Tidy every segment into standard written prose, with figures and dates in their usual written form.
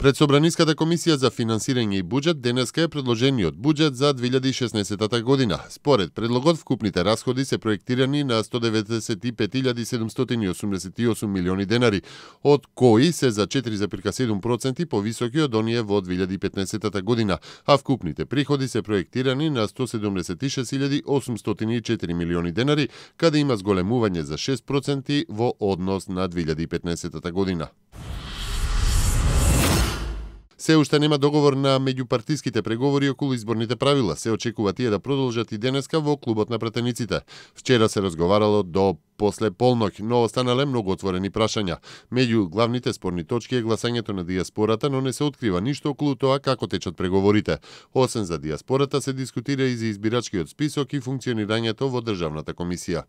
Пред Собраниската комисија за финансирање и буџет денеска е предложениот буџет за 2016 година. Според предлогот, вкупните расходи се проектирани на 195.788 милиони денари, од кои се за 4,7% повисоки од оние во 2015 година, а вкупните приходи се проектирани на 176.804 милиони денари, каде има зголемување за 6% во однос на 2015 година. Се уште нема договор на меѓупартиските преговори околу изборните правила. Се очекува тие да продолжат и денеска во клубот на пратениците. Вчера се разговарало до после полноќ, но останале многу отворени прашања. Меѓу главните спорни точки е гласањето на дијаспората, но не се открива ништо околу тоа како течат преговорите. Освен за дијаспората се дискутира и за избирачкиот список и функционирањето во државната комисија.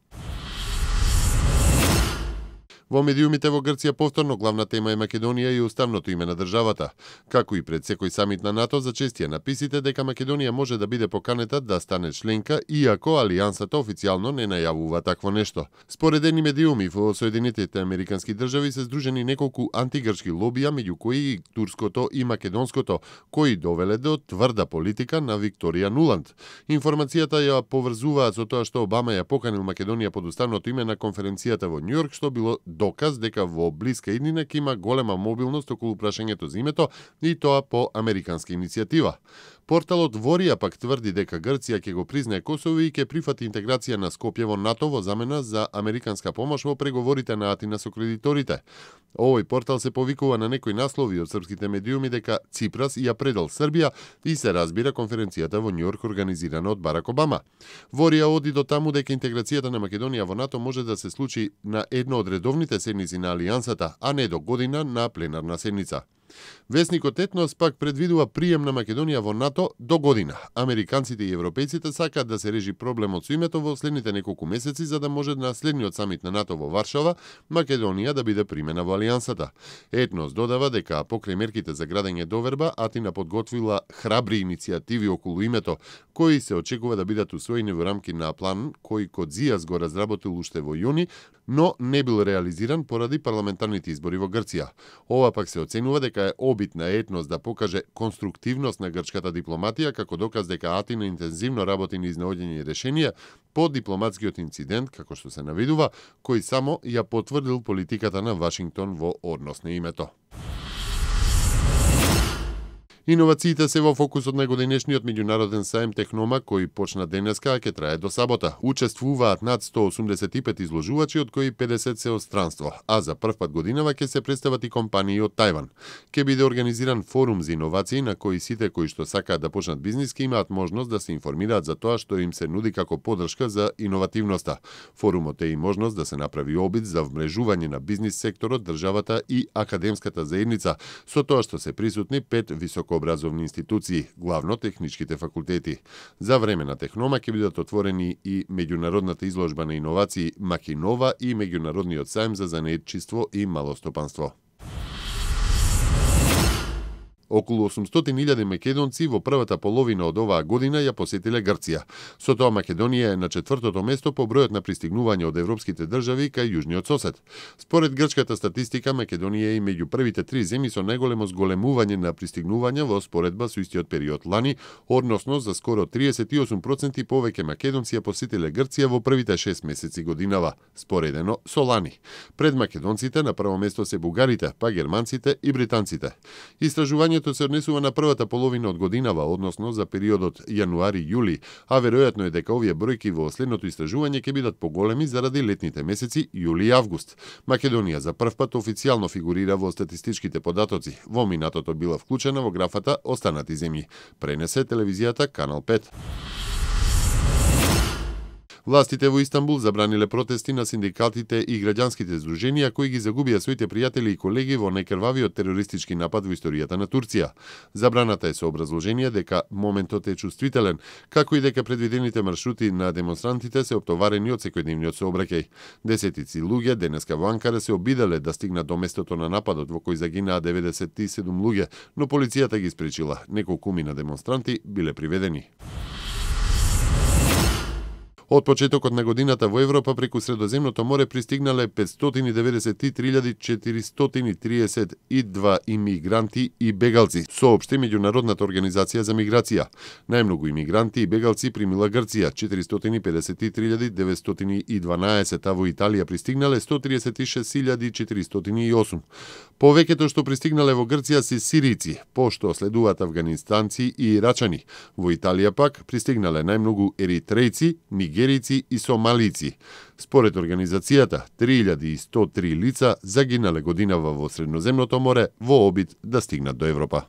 Во медиумите во Грција повторно главна тема е Македонија и уставното име на државата. Како и пред секој самит на НАТО, зачестија написите дека Македонија може да биде поканета да стане членка, иако Алијансата официјално не најавува такво нешто. Според едни медиуми во Соединетите Американски држави се здружени неколку антигрчки лобија, меѓу кои и турското и македонското, кои довеле до тврда политика на Викторија Нуланд. Информацијата ја поврзуваат со тоа што Обама ја поканил Македонија под уставното име на конференцијата во Њујорк, што било доказ дека во блиска иднина ќе има голема мобилност околу прашањето за името и тоа по американска иницијатива. Порталот Ворија пак тврди дека Грција ќе го признае Косово и ќе прифати интеграција на Скопје во НАТО во замена за американска помош во преговорите на Атина со кредиторите. Овој портал се повикува на некои наслови од српските медиуми дека Ципрас ја предал Србија и се разбира конференцијата во Њујорк организирана од Барак Обама. Ворија оди до таму дека интеграцијата на Македонија во НАТО може да се случи на едно од редовните седници на Алијансата, а не до година на пленарна седница. Весникот Етнос пак предвидува прием на Македонија во НАТО до година. Американците и европејците сакаат да се реши проблемот со името во следните неколку месеци, за да може на следниот самит на НАТО во Варшава Македонија да биде примена во Алијансата. Етнос додава дека покрај мерките за градење доверба, Атина подготвила храбри иницијативи околу името, кои се очекува да бидат усвоени во рамки на план кој Кодзијас го разработил уште во јуни, но не бил реализиран поради парламентарните избори во Грција. Ова пак се оценува дека е обид на Етнос да покаже конструктивност на грчката дипломатија како доказ дека Атина интензивно работи на изнаоѓање решенија по дипломатскиот инцидент, како што се навидува, кој само ја потврдил политиката на Вашингтон во однос на името. Иновациите се во фокусот на годинешниот меѓународен саем Технома, кој почна денеска, а ќе трае до сабота. Учествуваат над 185 изложувачи, од кои 50 се од странство, а за прв пат годинава ќе се представат и компании од Тајван. Ќе биде организиран форум за иновации на кои сите кои што сакаат да почнат бизнис ќе имаат можност да се информираат за тоа што им се нуди како подршка за иновативноста. Форумот е и можност да се направи обид за вмрежување на бизнис секторот, државата и академската заедница, со тоа што се присутни 5 високообразовни институции, главно техничките факултети. За време на Технома ќе бидат отворени и меѓународната изложба на иновации Макинова и меѓународниот саем за занаетчиство и малостопанство. Околу 800.000 македонци во првата половина од оваа година ја посетиле Грција. Со тоа Македонија е на 4-то место по бројот на пристигнување од европските држави кај јужниот сосед. Според грчката статистика, Македонија е и меѓу првите 3 земји со најголемо зголемување на пристигнувања во споредба со истиот период лани, односно за скоро 38% повеќе македонци ја посетиле Грција во првите 6 месеци годинава, споредено со лани. Пред македонците на прво место се бугарите, па германците и британците. Истражувањето се однесува на првата половина од годинава, односно за периодот јануари-јули, а веројатно е дека овие бројки во следното истражување ќе бидат поголеми заради летните месеци јули и август. Македонија за прв пат официјално фигурира во статистичките податоци. Во минатото била вклучена во графата Останати земји, пренесе телевизијата Канал 5. Властите во Истанбул забраниле протести на синдикатите и граѓанските здруженија кои ги загубија своите пријатели и колеги во најкрвавиот терористички напад во историјата на Турција. Забраната е со образложение дека моментот е чувствителен, како и дека предвидените маршрути на демонстрантите се оптоварени од секојдневниот сообраќај. Десетици луѓе денеска во Анкара се обиделе да стигнат до местото на нападот во кој загинаа 97 луѓе, но полицијата ги спречила. Неколкумина демонстранти биле приведени. Од почетокот на годината во Европа преку Средоземното море пристигнале 593.432 имигранти и бегалци, соопшти Меѓународната организација за миграција. Најмногу имигранти и бегалци примила Грција 453.912, а во Италија пристигнале 136.408. Повеќето што пристигнале во Грција се сирици, пошто следуваат афганистанци и ирачани. Во Италија пак пристигнале најмногу еритрејци, нигерици и сомалици. Според организацијата, 3103 лица загинале годинава во Средноземното море во обид да стигнат до Европа.